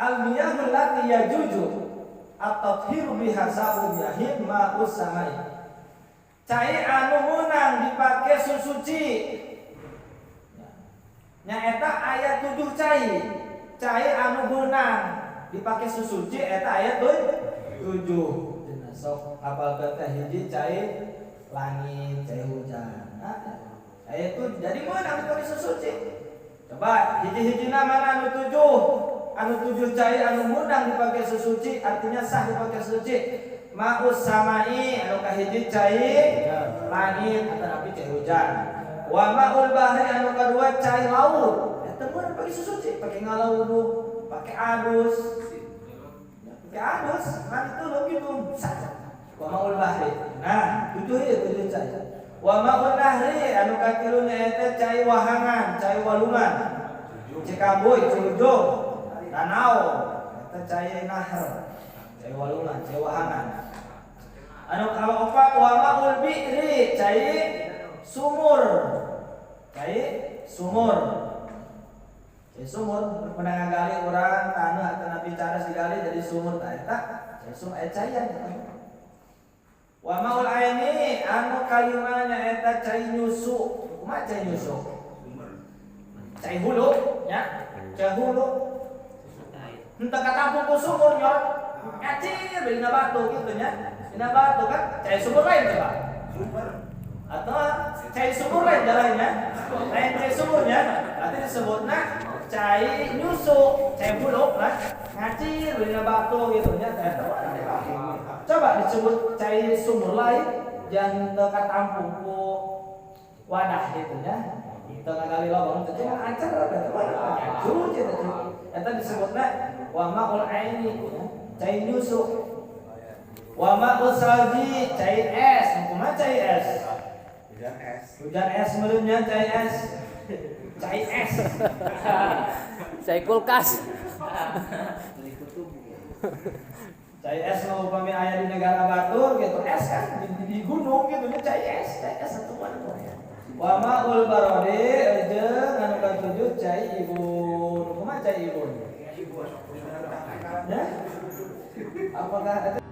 Al miyahul lati yajuzu at-tathiru biha sab'u miyahin ma'us samai. Cai anu meunang dipake susuci nyaeta aya 7 cai. Cai anu meunang dipake susuci eta aya 7. Cenah sok hafalkeun teh hiji cai langit, cai hujan. Nah, cai itu jadi meunang dipake susuci. Coba hiji-hijina mana anu 7? Anu 7 cai anu meunang dipake susuci artinya sah dipake susuci. Ma'us samai anu kahiji cai langit atau cai hujan. Wa ma'ul bahri anu kadua cai laut. Eta meunang dipake susuci, pake ngalawudu, pake adus. Ya, pake adus, kan itu lo gitu sah. Wa ma'ul bahri. Nah, 7 ieu 7 cai. Wa ma'un nahri anu katilu nyaeta cai wahangan, cai walungan. Cikambuy, Cilujung, danau, eta cai nahr, cai walungan, cai wahangan. Anu kaopat wa ma'ul bi'ri, cai sumur. Cai sumur. Cai sumur pernah ngagali urang tanah atau nabi cadas digali jadi sumur tah eta cai sumur aya caian eta. Wa ma'ul aini anu kalima nyaeta cai nyusu. Kumaha cai nyusu? Cai hulu nya, cai hulu. Henteu katampung ku sumur nyorot ngacir dina batu gitu nya. Dina batu kan cai sumur lain coba. Atau cai sumur lain jalannya. Lain cai sumurnya, berarti disebutna cai nyusu, cai hulu lah. Ngacir dina batu gitu nya. Coba disebut cai sumur lain jangan teu katampung ku wadah gitu nya. Teu ngagali lobang teh cuma acar eta mah. Suci eta. Eta disebutna wa ma'ul aini ya. Cai nyusu. Wa ma'us salji cai es, kumaha cai es? Hujan es. Hujan es meureunnya cai es. Cai es. Cai kulkas. Cai es mah upami aya di negara batur gitu, es kan di gunung gitu nya cai es satu mana. Wa ma'ul barodi jeung anu katujuh cai ibun. Kumaha cai ibun? Ya? Apakah